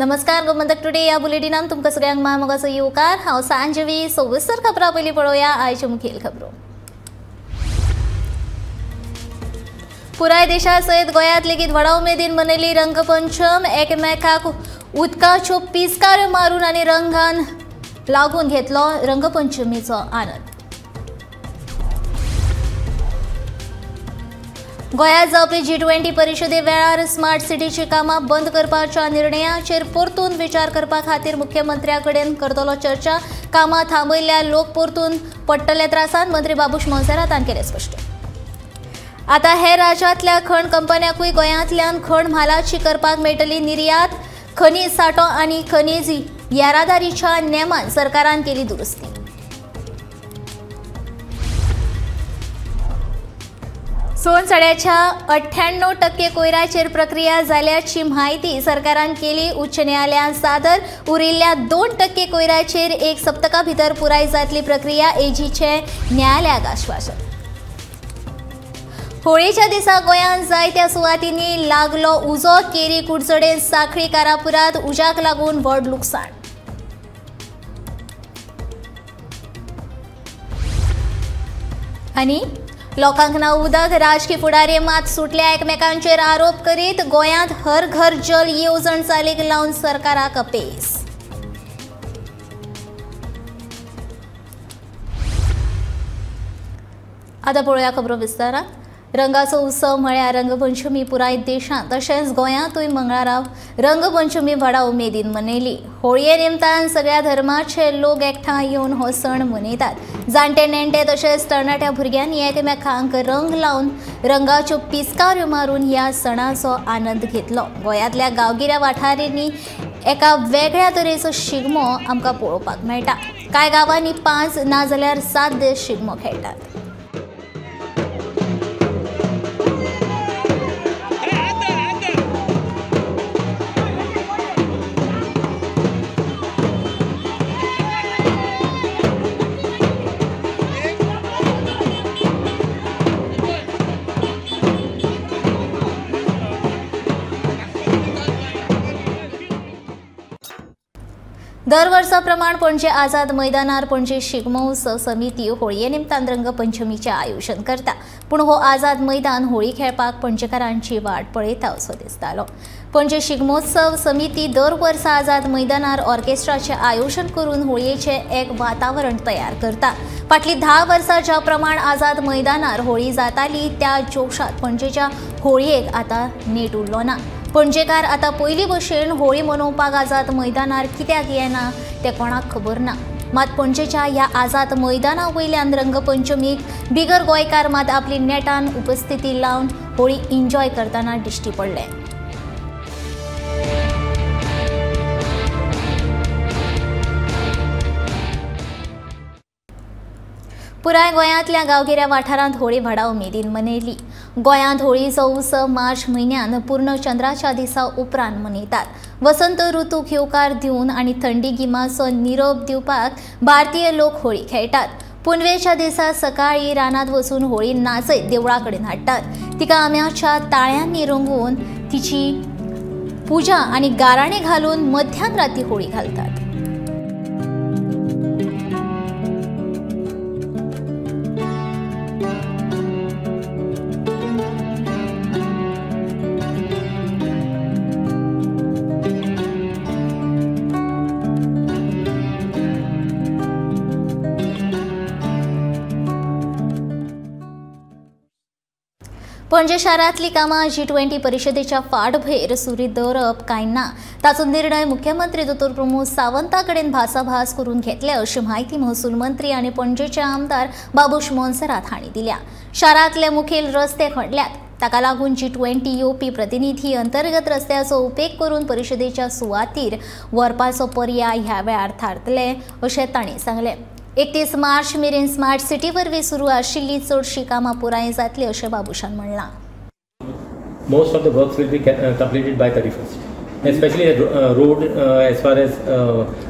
नमस्कार, गोमंतक टुडे या बुलेटिनान तुमकां सगळ्यांक मामोगाचो येवकार। हांव सांजवी। सविस्तर खबरां पयलीं पळोवया आयच्यो मुखेल खबरो। पुराय देशा सयत गोंयांत लेगीत व्हडा उमेदीन मनयली रंगपंचम। एकमेकाक उदकाच्यो पिचकाऱ्यो मारून आनी रंगान लागून घेतलो रंगपंचमीचो आनंद। गोंयांत जावपी G20 परिशदे वेळार स्मार्ट सिटीची कामां बंद करपाच्या निर्णयाचेर परतून विचार करपा खातीर मुख्यमंत्र्या कडेन करतलो चर्चा। कामां थांबयल्ल्या लोक परतून पडटले त्रासांत, मंत्री बाबूश मोन्सेरातान केलें स्पश्ट। आतां हेर राज्यांतल्या खण कंपन्यांकूय गोंयांतल्यान खण म्हालाची करपाक मेळटली निर्यात। खनीज सांठो आनी खनीज येरादारीच्या नेमान सरकारान केली दुरुस्ती। सोनसड्याच्या 98% कोयराचेर प्रक्रिया जाल्याची म्हायती सरकारान केली उच्च न्यायालयान सादर। उरिल्ल्या 2% कोयराचेर एक सप्तका भितर पुराय जातली प्रक्रिया, एजीचे न्यायालयाक आश्वासन। होळीच्या दिसा गोंयांत जायत्या सुवातींनी लागलो उजो। केरी, कुडचडे, साखळी, कारापुरात उज्याक लागून व्हड लुकसाण। आनी लोकांक ना उदक, राजकी फुडारी मात सुटल्या एकमेकांचेर आरोप करीत। गोंयांत हर घर जल येवजण चालीक लावन सरकाराक अपेस। आतां पळोवया खबरो विस्तारान। रंगाचो उत्सव म्हळ्यार रंगपंचमी पुराय देशांत तशेंच गोंयांतूय मंगळारा रंगपंचमी व्हडा उमेदीन मनयली। होळये निमतान सगळ्या धर्माचे लोक एकठांय येवन हो सण मनयतात। जाणटे नेणटे तशेंच तरणाट्या भुरग्यांनी एकमेकांक रंग लावन रंगाच्यो पिचकाऱ्यो मारून ह्या सणाचो आनंद घेतलो। गोंयांतल्या गांवगिऱ्या वाठारांनी एका वेगळ्या तरेचो शिगमो आमकां पळोवपाक मेळटा। कांय गांवांनी 5 ना जाल्यार 7 दीस शिगमो खेळटात। दर वर्सा प्रमाण पणजे आझाद मैदानार पणजे शिगमोत्सव समिती होळये निमतान रंगपंचमीचें आयोजन करता। पूण हो आझाद मैदान होळी खेळपाक पणजेकारांची वाट पळयता असो दिसतालो। पणजे शिगमोत्सव समिती दर वर्सा आझाद मैदानार ऑर्केस्ट्राचें आयोजन करून होळयेचें एक वातावरण तयार करता। फाटलीं 10 वर्सां ज्या प्रमाण आझाद मैदानार होळी जाताली त्या जोशांत पणजेच्या होळयेक आतां नेट उरलो ना। पणजेकार आतां पयलीं भशेन होळी मनोवपाक आझाद मैदानार कित्याक येना तें कोणाक खबर ना। मात पणजेच्या ह्या आझाद मैदाना वयल्यान रंगपंचमीक बिगर गोंयकार मात आपली नेटान उपस्थिती लावन होळी एन्जॉय करतना दिश्टी पडले। पुराय गोंयांतल्या गांवगिऱ्या वाठारांत होळी व्हडा उमेदीन मनयली। गोंयांत होळीचो उत्सव मार्च म्हयन्यान पूर्ण चंद्राच्या दिसा उपरांत मनयतात। वसंत ऋतूक येवकार दिवन आनी थंडी गिमाचो निरोप दिवपाक भारतीय लोक होळी खेळटात। पुनवेच्या दिसा सकाळीं रानांत वचून होळी नाचयत देवळा कडेन हाडटात। तिका आंब्याच्या ताळ्यांनी रंगोवन तिची पुजा आनी गाराणें घालून मध्यान राती होळी घालतात। पणजे शारांतली कामां G20 परिशदेच्या फाटभुंयेर सुरी दवरप काय ना ताचो निर्णय मुख्यमंत्री दोतोर प्रमोद सावंता कडेन भासाभास करून घेतले अशी म्हायती महसूल मंत्री आनी पणजेचे आमदार बाबूश मोन्सेरात हांणी दिल्या। शारांतले मुखेल रस्ते खणल्यात, ताका लागून G20 येवपी प्रतिनिधी अंतर्गत रस्त्याचो उपेग करून परिशदेच्या सुवातीर व्हरपाचो पर्याय ह्या वेळार थारतले अशें तांणी सांगलें। 31 मार्च मेरेन स्मार्ट सिटी वरवीं सुरू आशिल्ली चडशी कामां पुराय जातली अशें बाबूशान म्हणलां। Most of the works will be completed by 31st, especially the road as far as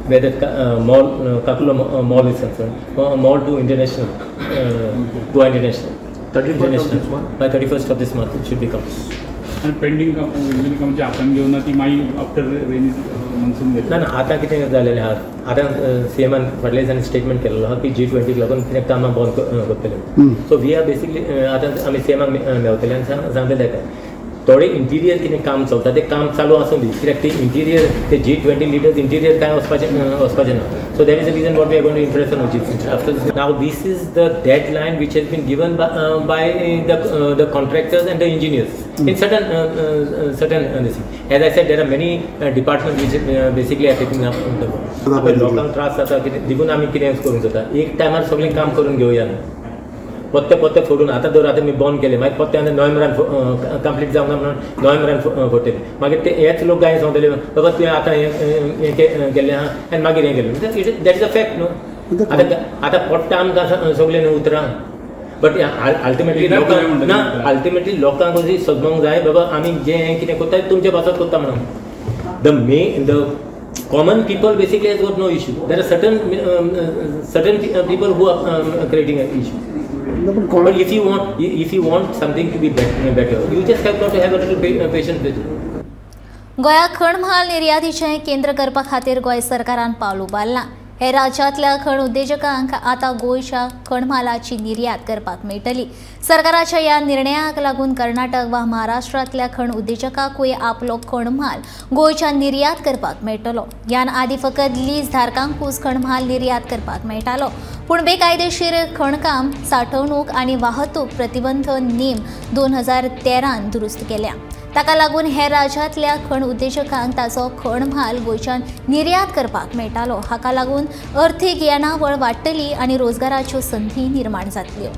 where the mall, Kakula mall is concerned, mall to international, Goa International. 31st of this month? By 31st of this month it should be complete. आनी pending काम जे हातान घेवन ती मागीर after रेनी monsoon घेतली ना ना आतां कितें जालेलें आहा आतां सीएमान फाटल्या दिसांनी स्टेटमेंट केल्लो आहा की G20 लागून कितें कामां बंद करतले. सो we are basically आतां आमी सीएमाक मेवतले आनी सांगतले ताका थोडे इंटिरियर कितें काम चलता तें काम चालू आसूं दी कित्याक ते इंटिरियर ते G20 leaders interior कांय वचपाचें ना. So that is the reason what we are going to impress on chief minister. After now this is the deadline which has been given by the contractors and the engineers in certain this. As I said, there are many departments which basically are taking up the work. लोकांक त्रास जाता कितें देखून आमी कितें करूंक जाता एक टायमार सगळें काम करून घेवया न्हू. पत्ते पत्ते फोडून आतां दर आतां मी बंद केले मागीर पत्ते आतां नोव्हेंबरान कंप्लीट जावंक ना म्हणून नोव्हेंबरान फोडटले मागीर ते हेच लोक गाय सांगतले बाबा तुवें आतां हें केल्लें आहा आनी मागीर हें केलें. That is a fact न्हू. आतां आतां पडटा आमकां सगळें न्हू उतरां बट अल्टिमेटली लोकांक ना अल्टिमेटली लोकांक समजूंक जाय बाबा आमी जें कितें करता तुमचे पासत करता म्हणून. The common people basically has got no issue. There are certain people who are creating an issue. But if you want something to be better, you just have got to have a little patience with it. गोंया खण म्हाल निर्यातीचें केंद्र करपा खातीर गोंय सरकारान पावल उबारलां. हे राज्यांतल्या खण उद्देजकांक आतां गोंयच्या खण म्हालाची निर्यात करपाक मेळटली. सरकाराच्या ह्या निर्णयाक लागून कर्नाटक वा महाराष्ट्रांतल्या खण उद्देजकांकूय आपलो खण म्हाल गोंयच्या निर्यात करपाक मेळटलो. ह्यान आदी फकत लीज धारकांकूच खण म्हाल निर्यात करपाक मेळटालो, पूण बेकायदेशीर खणकाम साठवणूक आनी वाहतूक प्रतिबंध नेम 2013 दुरुस्त केल्या. ताका लागून हेर राज्यांतल्या खण उद्देजकांक ताचो खण म्हाल गोंयच्यान निर्यात करपाक मेळटालो. हाका लागून अर्थीक येणावळ वाडटली आनी रोजगाराच्यो संदी निर्माण जातल्यो.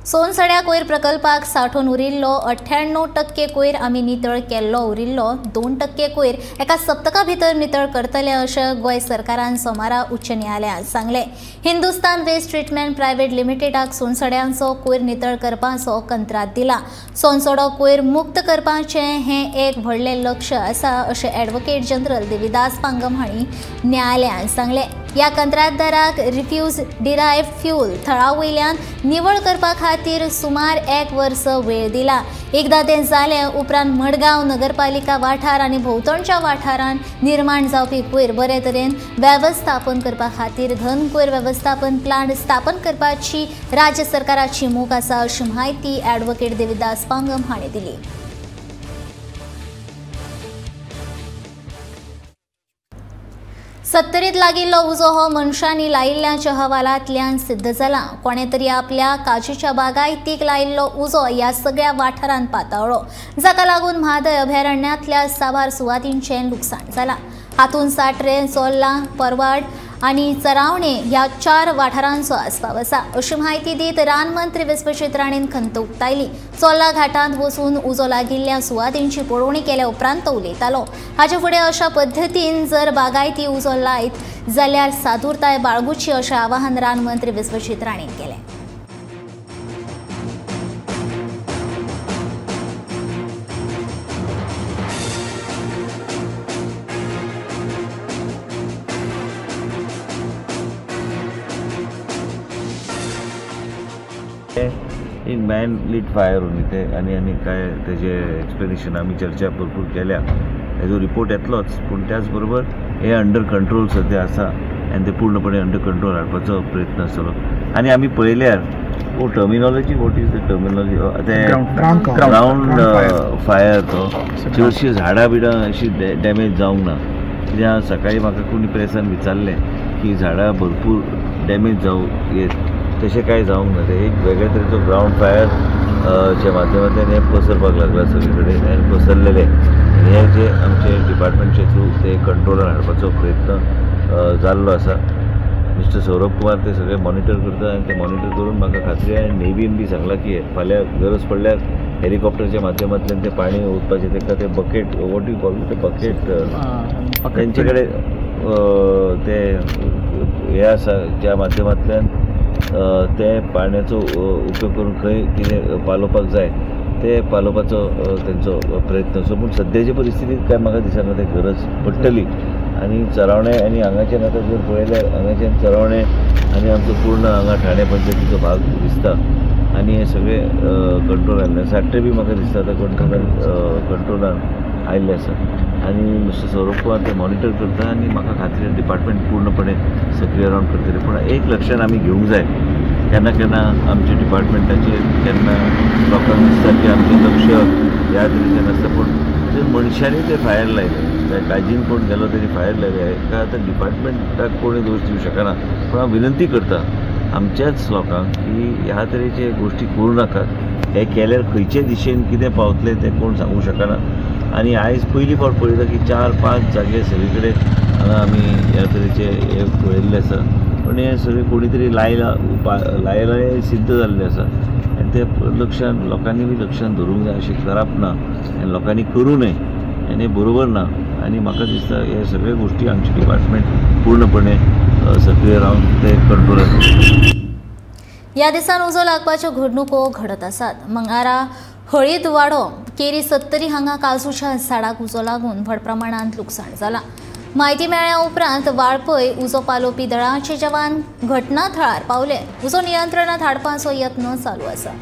सोनसड्या कोयर प्रकल्पाक साठोवन उरिल्लो 98% कोयर आमी नितळ केल्लो, उरिल्लो 2% कोयर एका सप्तका भितर नितळ करतले अशें गोंय सरकारान सोमारा उच्च न्यायालयांत सांगलें. हिंदुस्तान वेस्ट ट्रिटमेंट प्रायव्हेट लिमिटेडाक सोनसड्यांचो कोयर नितळ करपाचो कंत्राट दिला. सोनसडो कोयर मुक्त करपाचें हें एक व्हडलें लक्ष आसा अशें ॲडव्होकेट जनरल देविदास पांगम हांणी न्यायालयांत सांगलें. ह्या कंत्राटदाराक रिफ्यूज डिरायव्ड फ्यूल थळा वयल्यान निवळ करपा खातीर सुमार 1 वर्स वेळ दिला. एकदां तें जालें उपरांत मडगांव नगरपालिका वाठार आनी भोंवतणच्या वाठारांत निर्माण जावपी कोयर बरे तरेन वेवस्थापन करपा खातीर घन कोयर वेवस्थापन प्लांट स्थापन करपाची राज्य सरकाराची मोख आसा अशी म्हायती ॲडव्होकेट देविदास पांगम हांणी दिली. सत्तरीत लागिल्लो उजो हो मनशांनी लायिल्ल्याच्या हवालांतल्यान सिद्ध जाला. कोणे तरी आपल्या काजीच्या बागायतीक लायिल्लो उजो ह्या सगळ्या वाठारांत पाताळ्ळो, जाका लागून म्हादय अभयारण्यांतल्या साबार सुवातींचें लुकसाण जालां. हातूंत साट्रे, चोर्ला, परवाड आनी चरावणे ह्या 4 वाठारांचो आस्पाव आसा अशी म्हायती दीत रान मंत्री विश्वजीत राणेन खंत उक्तायली. चोर्ला घाटांत वचून उजो लागिल्ल्या सुवातींची पळोवणी केल्या उपरांत तो उलयतालो. हाचे फुडें अशा पद्दतीन जर बागायती उजो लायत जाल्यार सादूरताय बाळगुची अशें आवाहन रान मंत्री विश्वजीत राणेन केलें. एक मॅन लीड फायर होऊन ते आनी आनी काय तेजे एक्सप्लेनेशन आमी चर्चा भरपूर केल्या. हेजो रिपोर्ट येतलोच, पूण त्याच बरोबर हे अंडर कंट्रोल सद्या आसा आनी ते पूर्णपणे अंडर कंट्रोल हाडपाचो प्रयत्न आसतलो. आनी आमी पळयल्यार वो terminology, what is the terminology, ते ग्रावंड फायर तो चडशी झाडां बिडां अशी डॅमेज जावंक ना. कित्याक सकाळी म्हाका कोणी प्रेसान विचारलें की झाडां भरपूर डॅमेज जावं येत, तशें कांय जावंक ना. ते एक वेगळे तरेचो ग्रावंड फायर च्या माध्यमांतल्यान हें पसरपाक लागला सगळे कडेन आनी पसरलेलें. आनी हें जे आमचे डिपार्टमेंटचे थ्रू ते कंट्रोलान हाडपाचो प्रयत्न जाल्लो आसा. मिस्टर सौरभ कुमार ते सगळे मॉनिटर करता आनी ते मॉनिटर करून म्हाका खात्री आनी नेवीन बी सांगलां की फाल्यां गरज पडल्यार हेलिकॉप्टरच्या माध्यमांतल्यान तें पाणी ओतपाचें. ताका ते बकेट, what you call ते बकेट, तेंचे कडेन ते हें आसा ज्या माध्यमांतल्यान ते पाण्याचो उपयोग करून खंय कितें पालोवपाक जाय ते पालोवपाचो तेंचो प्रयत्न. सो पूण सद्याचे परिस्थितींत काय म्हाका दिसना ते गरज पडटली. आनी चरावणे आनी हांगाच्यान आतां जर पळयल्यार हांगाच्यान चरावणे आनी आमचो पूर्ण हांगा ठाणे पंचायतीचो भाग दिसता आनी हे सगळे कंट्रोलान आयिल्ले. साट्टे बी म्हाका दिसता आतां कंट्रोलान आयिल्ले आसा आनी मिस्टर सौरभ कुमार ते मॉनिटर करता आनी म्हाका खात्री डिपार्टमेंट पूर्णपणे सक्रीय रावन करतले. पूण एक लक्षान आमी घेवंक जाय, केन्ना केन्ना आमच्या डिपार्टमेंटाचेर केन्ना लोकांक दिसता की आमचें लक्ष ह्या तरेचें नासता, पूण ते मनशांनी ते फायर लायले, काळजीन कोण गेलो तेणी फायर लायले. हेका आतां डिपार्टमेंटाक कोणी दोश दिवं शकना, पूण हांव विनंती करता आमच्याच लोकांक की ह्या तरेचे गोश्टी करूं नाकात. हे केल्यार खंयचे दिशेन कितें पावतलें तें कोण सांगूंक शकना. आनी आयज पयली फावट पळयता की 4-5 जागे सगळे कडेन हांगा आमी ह्या तरेचे हे पळयल्ले आसा. पूण हें सगळें कोणी तरी लायलां हें सिद्ध जाल्लें आसा आनी तें लक्षान लोकांनी बी लक्षान धरूंक जाय. अशें करप ना आनी लोकांनी करूं नये आनी बरोबर ना. आनी म्हाका दिसता हे सगळे गोश्टी आमचें डिपार्टमेंट पूर्णपणे सक्रीय रावन ते कंट्रोल आसा. ह्या दिसान उजो लागपाच्यो घडणुको घडत आसात. मंगळारा हळीदवाडो केरी सत्तरी हांगा काजूच्या झाडाक उजो लागून व्हड प्रमाणांत लुकसाण जालां. म्हायती मेळ्ळ्या उपरांत वाळपय उजो पालोवपी दळाचे जवान घटना थळार पावले. उजो नियंत्रणांत हाडपाचो यत्न चालू आसा.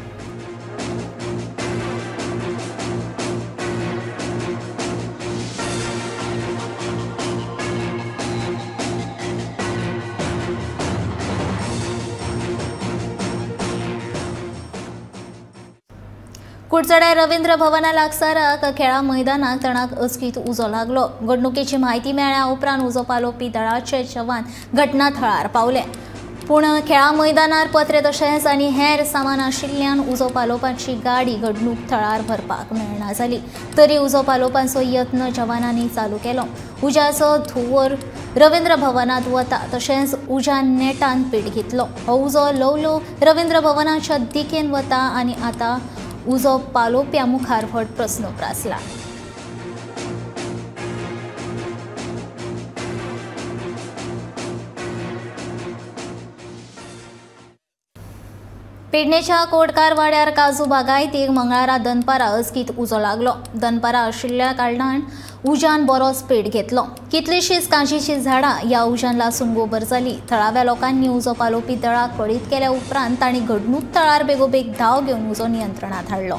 कुडचड्यार रवींद्र भवना लागसाराक खेळा मैदानाक तणाक अचकीत उजो लागलो. घडणुकेची म्हायती मेळ्ळ्या उपरांत उजो पालोवपी दळाचे जवान घटना थळार पावले. पूण खेळा मैदानार पत्रे तशेंच आनी हेर सामान आशिल्ल्यान उजो पालोवपाची गाडी घडणूक थळार भरपाक मेळना जाली. तरी उजो पालोवपाचो यत्न जवानांनी चालू केलो. उज्याचो धुंवर रवींद्र भवनांत वता तशेंच उज्यान नेटान पेट घेतलो. हो उजो ल्हव ल्हव रवींद्र भवनाच्या दिकेन वता आनी आतां उजो पालोवप्या मुखार व्हड प्रस्न उप्रासला. पेडणेच्या कोटकार वाड्यार काजू बागायतीक मंगळारा दनपारा अचकीत उजो लागलो. दनपारा आशिल्ल्या कारणान उज्यान बरोच पेट घेतलो. कितलीशींच काजीचीं झाडां ह्या उज्यान लासून गोबर जाली. थळाव्या लोकांनी उजो पालोवपी दळाक कळीत केल्या उपरांत तांणी घडणूक थळार बेगोबेग धांव घेवन उजो नियंत्रणांत हाडलो.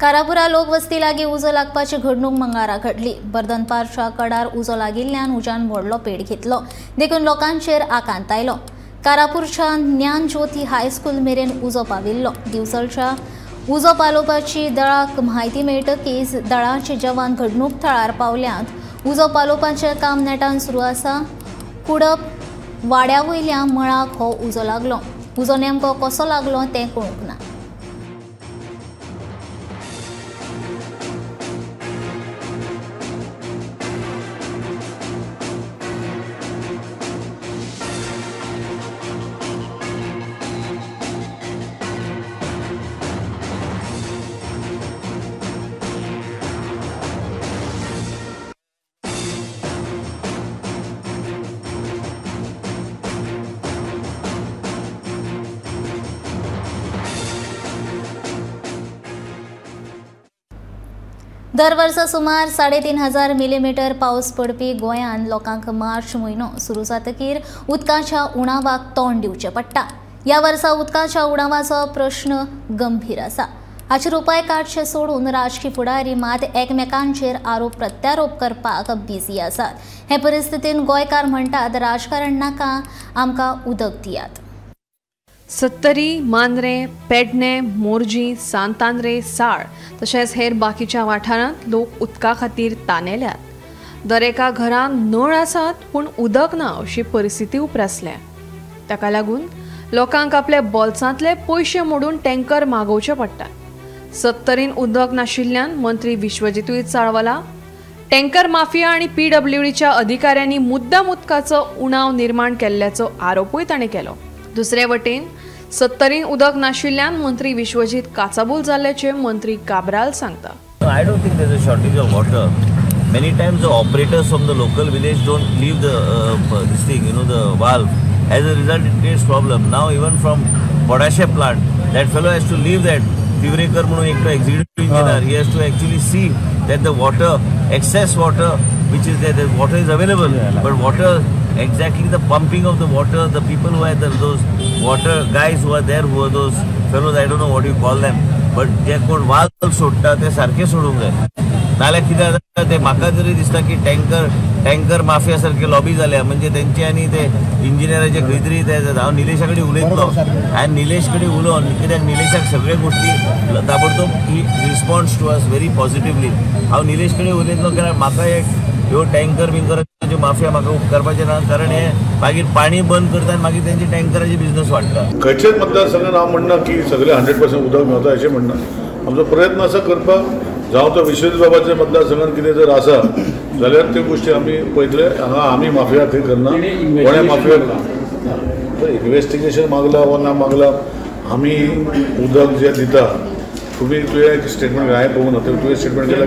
कारापुरा लोकवस्ती लागीं उजो लागपाची घडणूक मंगळारा घडली. बर्दनपारच्या कडार उजो लागिल्ल्यान उज्यान व्हडलो पेट घेतलो, देखून लोकांचेर आकांत आयलो. कारापूरच्या ज्ञानज्योती हायस्कूल मेरेन उजो पाविल्लो. दिवचलच्या उजो पालोवपाची दळाक म्हायती मेळटकीच दळाचे जवान घडणूक थळार पावल्यात. उजो पालोवपाचें काम नेटान सुरू आसा. कुडप वाड्या वयल्या मळाक हो उजो लागलो. उजो नेमको कसो लागलो तें कळूंक ना. दर वर्सा सुमार 3500 मिलीमीटर पावस पडपी गोंयांत लोकांक मार्च म्हयनो सुरू जातकीर उदकाच्या उणावाक तोंड दिवचें पडटा. ह्या वर्सा उदकाच्या उणावाचो प्रश्न गंभीर आसा. हाचेर उपाय काडचे सोडून राजकी फुडारी मात एकमेकांचेर आरोप प्रत्यारोप करपाक बिजी आसात. हे परिस्थितीन गोंयकार म्हणटात, राजकारण नाका, आमकां उदक दियात. सत्तरी, मांद्रे, पेडणे, मोरजी, सांतांद्रे, साळ तशेंच हेर बाकीच्या वाठारांत लोक उदका खातीर तानेल्यात. दरेका घरांत नळ आसात पूण उदक ना अशी परिस्थिती उप्रासल्या. ताका लागून लोकांक आपल्या बोल्सांतले पयशे मोडून टँकर मागोवचे पडटात. सत्तरीन उदक नाशिल्ल्यान मंत्री विश्वजितूय चाळवला. टँकर माफिया आनी पीडब्ल्यूडीच्या अधिकाऱ्यांनी मुद्दाम उदकाचो उणाव निर्माण केल्ल्याचो आरोपूय ताणें केलो. दुसरे वटेन सत्तरीन उदक नाशिल्ल्यान मंत्री विश्वजीत काचाबूल जाल्ल्याचें मंत्री काब्राल सांगता. I don't think there is a shortage of water. Many times the operators from the local village don't leave the this thing, you know, the valve. As a result, it creates problem. Now even from Podashe plant, that fellow has to leave that. Tivrekar म्हणून एकटो executive engineer, he has to actually see that the water, excess water which is there, the water is available, but water, exactly the pumping of the water, the people who are there, those water guys who are there, who are those fellows, I don't know what you call them, but जे कोण valve सोडटा ते सारखे सोडूंक जाय. नाल्यार कितें जाता ते म्हाका तरी दिसता की टँकर माफिया सारखे लॉबी जाल्या, म्हणजे तेंचे आनी ते इंजिनियराचे खंय तरी ते जाता. हांव निलेशा कडेन उलयतलो आनी निलेश कडेन उलोवन, कित्याक निलेशाक सगळे गोश्टी ताबडतोब he responds to us very positively. हांव निलेश कडेन उलयतलो कित्याक म्हाका एक ह्यो टँकर बिंकराच्यो माफिया म्हाका उपकारपाचें ना, कारण हे मागीर पाणी बंद करता आनी मागीर तेंचे टँकराचे बिजनस वाडटा. खंयच्याच मतदारसंघात हांव म्हणना की सगळे 100% उदक मेळता अशें म्हणना. आमचो प्रयत्न आसा करपाक, जावं तो विश्वजीत बाबाच्या मतदारसंघात कितें जर आसा जाल्यार त्यो गोश्टी आमी पळयतले. हांगा आमी माफिया थंय करना, कोणें माफिया इन्वेस्टिगेशन मागला वा ना मागला. आमी उदक जें दिता, तुमी तुवें स्टेटमेंट हांवें पळोवंक ना, तुवें स्टेटमेंट केलां,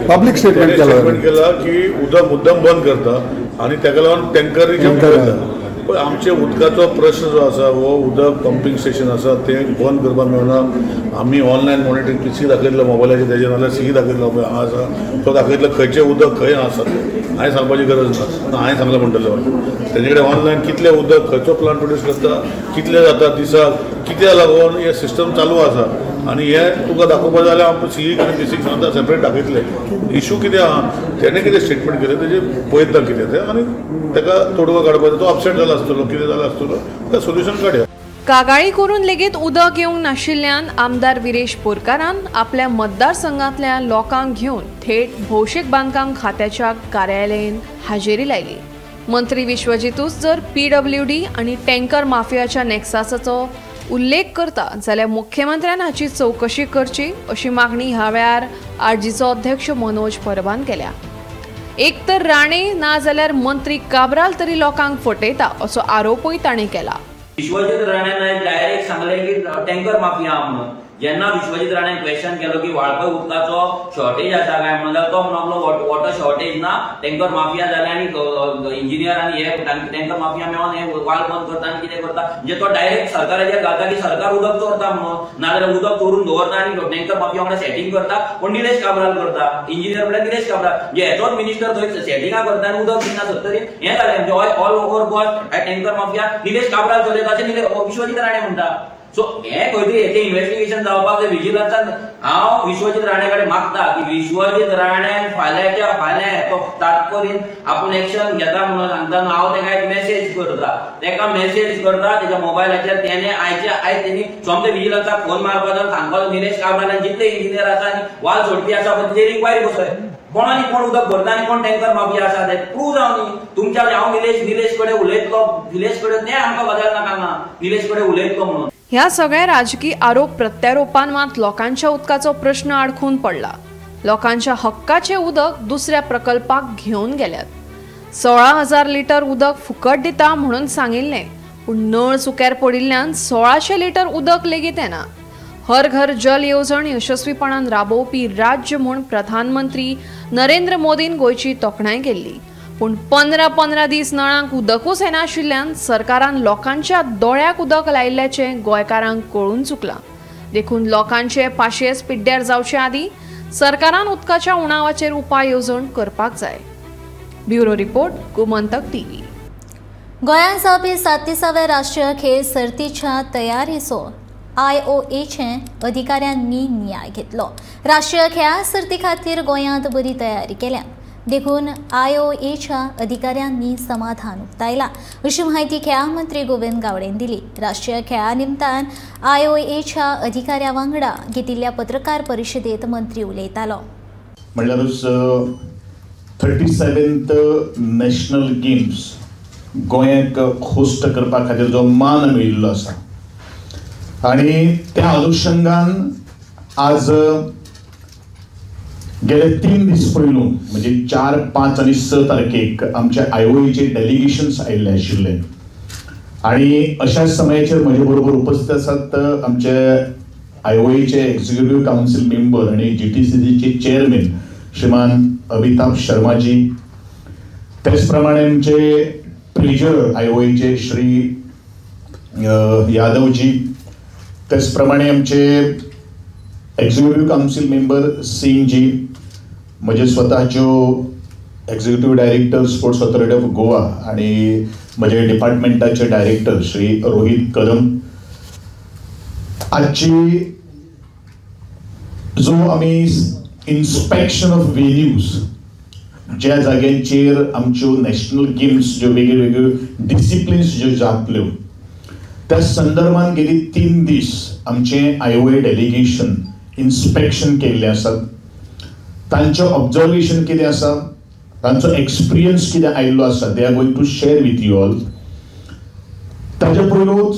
पब्लीक स्टेटमेंट केला की उदक मुद्दम बंद करता आनी ताका लागून टँकर घेवन वता. पण आमचे उदकाचो प्रश्न जो आसा, हो उदक पंपींग स्टेशन आसा तें बंद करपाक मेळना. आमी ऑनलायन मॉनिटरींग पी सी दाखयतलो मोबायलाचेर, तेजेर नाल्यार सी दाखयतलो पळय हांगा आसा तो दाखयतलो खंयचें उदक खंय आसा तें. हांवें सांगपाची गरज ना, हांवें सांगलां म्हणटलें तेजे कडेन ऑनलायन कितलें उदक खंयचो प्लांट प्रोड्यूस करता, कितलें जाता दिसाक, कित्याक लागून हें सिस्टम चालू आसा. आनी हें तुका दाखोवपा जाल्यार हांव सी आनी पी सीक सांगता सेपरेट दाखयतलें. इशू कितें आहा, तेणें कितें स्टेटमेंट केलें तेजें पळयता कितें तें आनी ताका तोडगो काडपाचो. तो अपसेट जाला आसतलो, कितें जाला आसतलो, ताका सोल्युशन काडया. कागाळी करून लेगीत उदक येवंक नाशिल्ल्यान आमदार विरेश बोरकारान आपल्या मतदारसंघांतल्या लोकांक घेवन थेट भौशीक बांदकाम खात्याच्या कार्यालयेन हाजेरी लायली. मंत्री विश्वजितूच जर PWD आनी टँकर माफियाच्या नेक्सासाचो उल्लेख करता जाल्यार मुख्यमंत्र्यान हाची चवकशी करची अशी मागणी ह्या वेळार आरजीचो अध्यक्ष मनोज परबान केल्या. एक तर राणे ना जाल्यार मंत्री काब्राल तरी लोकांक फटयता असो आरोपूय ताणें केला. विश्वजीत राण्यान डायरेक्ट सांगलें की टँकर माफिया म्हणून. जेन्ना विश्वजीत राण्यान क्वेश्चन केलो की वाळपय उदकाचो शॉर्टेज आसा काय म्हणून, जाल्यार तो म्हणलो वॉटर शॉर्टेज ना, टँकर माफिया जाले आनी इंजिनियर आनी हे टँकर माफिया मेळोन हे वाल बंद करता आनी कितें करता. म्हणजे तो डायरेक्ट सरकाराचेर घालता की सरकार उदक चोरता म्हणून, नाजाल्यार उदक चोरून दवरता आनी टँकर माफिया वांगडा सेटींग करता. पूण निलेश काब्राल करता, इंजिनियर म्हणल्यार निलेश काब्राल, म्हणजे हेचोच मिनिस्टर थंय सेटिंगा करता आनी उदक दिना सत्तरी. हें जालें म्हणजे all over Goa tanker mafia Nilesh Cabral चलयता अशें विश्वजीत राणे म्हणटा. सो हें खंय तरी हेचें इन्वेस्टिगेशन जावपाक जाय विजिलन्सान. हांव विश्वजीत राणे कडेन मागता की विश्वजीत राण्यान फाल्यांच्या फाल्यां तो तात्पुरीन आपूण एक्शन घेता म्हणून सांगता. हांव तेका एक मेसेज करता, तेका मेसेज करता तेच्या मोबायलाचेर, तेणे आयच्या आयज तेणी सोमते विजिलन्साक फोन मारपाचो सांगपाचो निलेश काब्राल जितले इंजिनियर आसा आनी वाल सोडपी आसा पळय तेजेर इन्क्वायरी बसय, कोण आनी कोण उदक भरता आनी कोण टँकर माफिया आसा ते प्रूव जावनी. तुमच्या हांव निलेश कडेन उलयतलो, निलेश कडेन तें आमकां गजाल नाका ना, निलेश कडेन उलयतलो म्हणून. ह्या सगळ्या राजकी आरोप प्रत्यारोपान मात लोकांच्या उदकाचो प्रश्न आडखून पडला. लोकांच्या हक्काचें उदक दुसऱ्या प्रकल्पाक घेवन गेल्यात. 16,000 लिटर उदक फुकट दिता म्हणून सांगिल्लें, पूण नळ सुक्यार पडिल्ल्यान 1600 लिटर उदक लेगीत येना. हर घर जल येवजण यशस्वीपणान राबोवपी राज्य म्हूण प्रधानमंत्री नरेंद्र मोदीन गोंयची तोखणाय केल्ली, पूण 15-15 दीस नळांक उदकूच येनाशिल्ल्यान सरकारान लोकांच्या दोळ्याक उदक लायिल्ल्याचें गोंयकारांक कळून चुकलां. देखून लोकांचे पाशेस पिड्ड्यार जावचे आदीं सरकारान उदकाच्या उणावाचेर उपाय येवजण करपाक जाय. Bureau report, Gomantak TV. गोंयांत जावपी 37व्या राष्ट्रीय खेळ सर्तीच्या तयारीचो IOAचे अधिकाऱ्यांनी नियाळ घेतलो. राष्ट्रीय खेळां सर्ती खातीर गोंयांत बरी तयारी केल्या देखून IOAच्या अधिकाऱ्यांनी समाधान उक्तायला अशी माहिती खेळां मंत्री गोविंद गावडेन दिली. राष्ट्रीय खेळां निमतान IOAच्या अधिकाऱ्या वांगडा घेतिल्ल्या पत्रकार परिशदेत मंत्री उलयतालो. म्हणल्यारूच 37th national games गोंयाक होस्ट करपा खातीर जो मान मेळिल्लो आसा आनी त्या अनुशंगान आज गेले 3 दीस पयलू म्हणजे 4, 5 आनी 6 तारखेक आमच्या IOAचे डेलिगेशन्स आयिल्ले आशिल्ले आनी अशाच समयाचेर म्हजे बरोबर उपस्थित आसात आमचे IOAचे एक्झिक्युटीव कावन्सील मेंबर आनी GTCCचे चेअरमॅन श्रीमान अमिताभ शर्माजी, त्याच प्रमाणे आमचे ट्रेजरर आय ओ एचे श्री यादवजी, त्याचप्रमाणे आमचे एक्झिक्युटिव्ह काउन्सिल मेंबर सिंगजी, म्हजे स्वताच्यो executive director Sports Authority of Goa आणि म्हजे डिपार्टमेंटाचे डायरेक्टर श्री रोहित कदम. आजची जो आमी इन्स्पेक्शन ऑफ व्हेन्यूज, ज्या जाग्यांचेर आमच्यो नॅशनल गेम्स ज्यो वेगळ्यो वेगळ्यो डिसिप्लिन्स ज्यो जातल्यो, त्या संदर्भात गेली 3 दीस आमचे I O A delegation inspection केल्लें आसा. तांचें ऑब्जर्वेशन कितें आसा, तांचो एक्सपिरियन्स कितें आयिल्लो आसा, they are going to share with you all. ताच्या पयलोच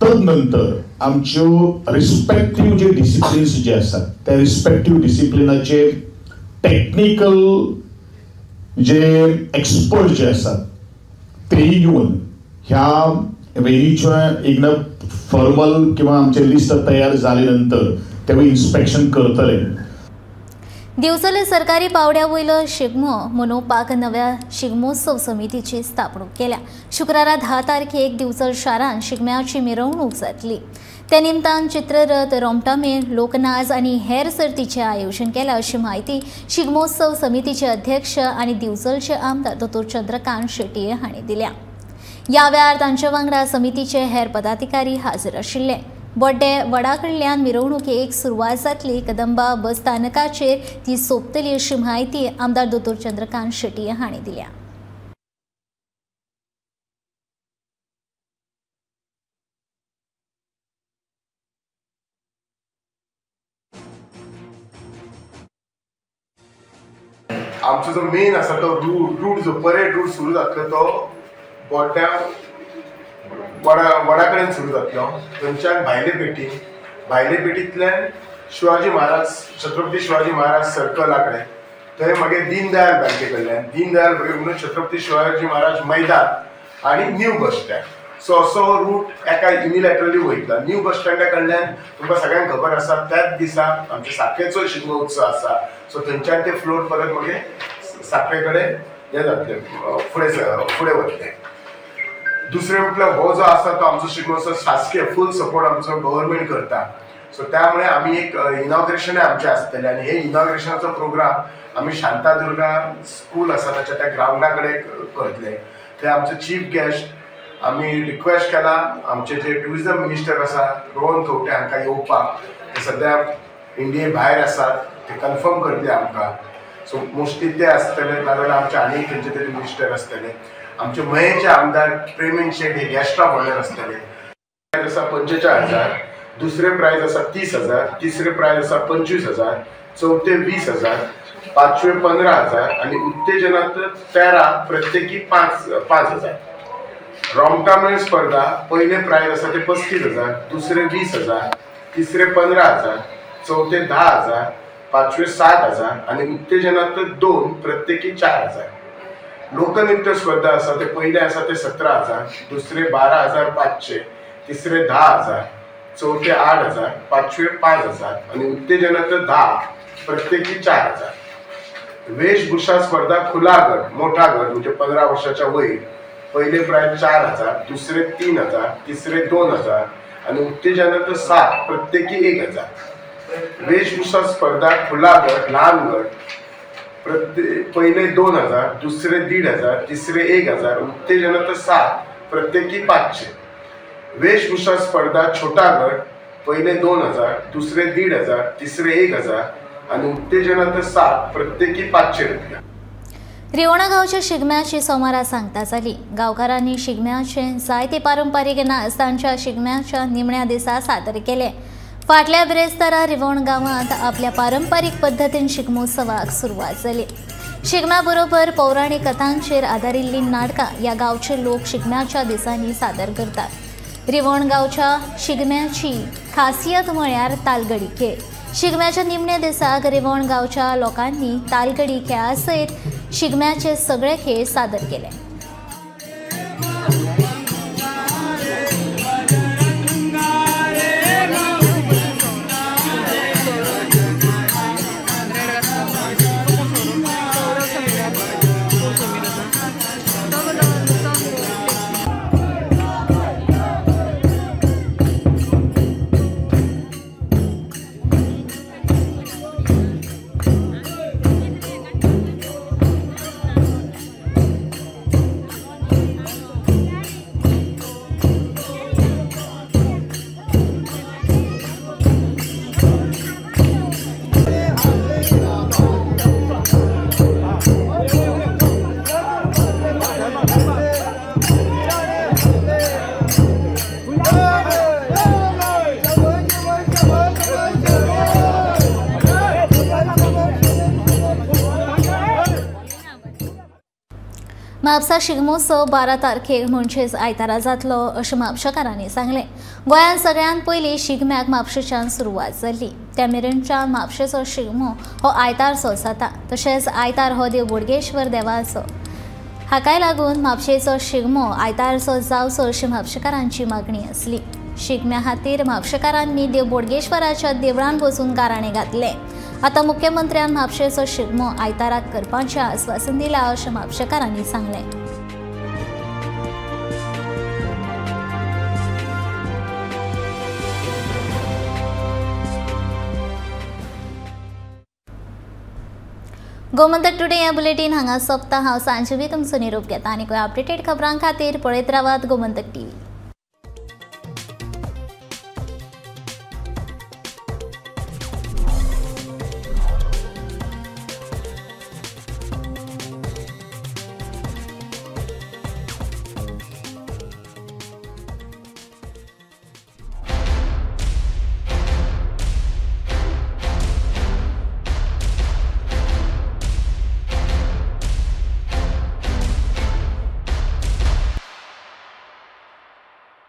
तदनंतर आमच्यो रिस्पेक्टीव जे डिसिप्लिन्स जे आसात, त्या रिस्पेक्टीव डिसिप्लिनाचे टॅक्निकल जे एक्सपर्ट जे आसात तेय येवन ह्या वेरीचें एक ना फॉर्मल किंवा आमचें लिस्ट तयार जाले नंतर तेवूय इन्स्पेक्शन करतले. दिवचले सरकारी पावड्या वयलो शिगमो मनोवपाक नव्या शिगमोत्सव समितीची स्थापणूक केल्या. शुक्रारा 10 तारखेक दिवचल शारांत शिगम्याची मिरवणूक जातली. त्या निमतान चित्ररथ, रोमटामेळ, लोकनाच आनी हेर सर्तीचें आयोजन केलां अशी म्हायती शिगमोत्सव समितीचे अध्यक्ष आनी दिवचलचे आमदार दोतोर चंद्रकांत शेट्ये हांणी दिल्या. ह्या वेळार तांचे वांगडा समितीचे हेर पदाधिकारी हाजीर आशिल्ले. बोड्डे वडा कडल्यान मिरवणुकेक सुरवात जातली. कदंबा बस स्थानकाचेर ती सोंपतली अशी म्हायती आमदार दोतोर चंद्रकांत शेट्ये हांणी दिल्या. आमचो जो मेन आसा तो रूट जो परेड रूट सुरू जातलो तो बोड्ड्या वडा कडेन सुरू जातलो. थंयच्यान भायले पेटी, भायले पेटींतल्यान शिवाजी महाराज, छत्रपती शिवाजी महाराज सर्कला कडेन, थंय मागीर दीनदयाल बँके कडल्यान, दीनदयाल बँके कडल्यान छत्रपती शिवाजी महाराज मैदान आनी न्यू बस स्टँड. सो असो हो रूट एका युनिलॅटरली वयतलो. न्यू बस स्टँडा कडल्यान तुमकां सगळ्यांक खबर आसा त्याच दिसा आमच्या साखळेचो शिगमो उत्सव आसा. सो थंयच्यान ते फ्लोट परत मागीर साखळे कडेन हें जातलें, फुडें फुडें वतलें. दुसरें म्हटल्यार हो जो आसा तो आमचो शिगमोत्सव शासकीय फूल सपोर्ट आमचो गव्हर्मेंट करता. सो त्यामुळे आमी एक इनॉग्रेशनय आमचें आसतलें आनी हे इनॉग्रेशनाचो प्रोग्राम आमी शांतादुर्गा स्कूल आसा ताच्या त्या ग्रावंडा कडेन करतले. थंय आमचो चीफ गेस्ट आमी रिक्वेस्ट केला आमचे जे ट्युरिजम मिनिस्टर आसा रोहन खंवटे हांकां येवपाक. ते सद्या इंडिये भायर आसात, ते कन्फर्म करतले आमकां. सो मोस्टली ते आसतले, नाजाल्यार आमचे आनी खंयचे तरी मिनिस्टर आसतले. आमचे मयेचे आमदार प्रेमेन शेट हे गेस्ट ऑफ ऑनर आसतले. प्रायज आसा 45,000, दुसरे प्रायज आसा 30,000, तिसरे प्रायज आसा 25,000, चवथे 20,000, पांचवे 15,000 आनी उत्तेजनात 13 प्रत्येकी 5,000. रोमटामेळ स्पर्धा पयले प्रायज आसा ते 35,000, दुसरे 20,000, तिसरे 15,000, चवथे 10,000, पांचवे 7,000 आनी उत्तेजनात 2 प्रत्येकी 4,000. लोकनृत्य स्पर्धा आसा ते पयले आसा ते 17,000, दुसरे 12,500, तिसरे 10,000, चवथे 8,000, पांचवे 5,000 आनी उत्तेजनात 10 प्रत्येकी 4,000. वेशभूषा स्पर्धा खुला गट, मोठा गट म्हणजे 15 वर्षाच्या वयर, पहिले प्रायज 4,000, दुसरे 3,000, तिसरे 2,000 आनी उत्तेजनात 7 प्रत्येकी 1,000. वेशभूषा स्पर्धा खुला गट, ल्हान गट, पहिले 2,000, दुसरे 1,500, तिसरे 1,000, उत्तेजनात 7 प्रत्येकी 500. वेशभूषा स्पर्धा छोटा गट, पहिले 2,000, दुसरे 1,500, तिसरे 1,000 आनी उत्तेजनात 7 प्रत्येकी 500 रुपया. रिवणा गांवच्या शिगम्याची सोमारा सांगता जाली. गांवकारांनी शिगम्याचे जायते पारंपारीक नाच तांच्या शिगम्याच्या निमण्या दिसा सादर केले. फाटल्या बिरेस्तारा रिवण गांवांत आपल्या पारंपारीक पद्दतीन शिगमोत्सवाक सुरवात जाली. शिगम्या बरोबर पौराणीक कथांचेर आदारिल्लीं नाटकां ह्या गांवचे लोक शिगम्याच्या दिसांनी सादर करतात. रिवण गांवच्या शिगम्याची खासियत म्हळ्यार तालगडी खेळ. शिगम्याच्या निमण्या दिसाक रिवण गांवच्या लोकांनी तालगडी खेळा सयत शिगम्याचे सगळे खेळ सादर केले. म्हापसा शिगमोत्सव 12 तारखेक म्हणजेच आयतारा जातलो अशें म्हापशेकारांनी सांगलें. गोंयांत सगळ्यांत पयलीं शिगम्याक म्हापशेच्यान सुरवात जाल्ली. त्या मेरेनच्या म्हापशेचो शिगमो हो आयतारचो जाता. तशेंच आयतार हो देव बोडगेश्वर देवाचो, हाकाय लागून म्हापशेचो शिगमो आयतारचो जावचो अशी म्हापशेकारांची मागणी आसली. शिगम्या खातीर म्हापशेकारांनी देव बोडगेश्वराच्या देवळान वचून गाराणें घातलें. आतां मुख्यमंत्र्यान म्हापशेचो शिगमो आयताराक करपाचें आस्वासन दिलां अशें म्हापशेकारांनी सांगलें. गोमंतक टुडे ह्या बुलेटीन हांगा सोंपता. हांव सांजवी तुमचो निरोप घेता आनी अपडेटेड खबरां खातीर पळयत रावात गोमंतक टीव्ही.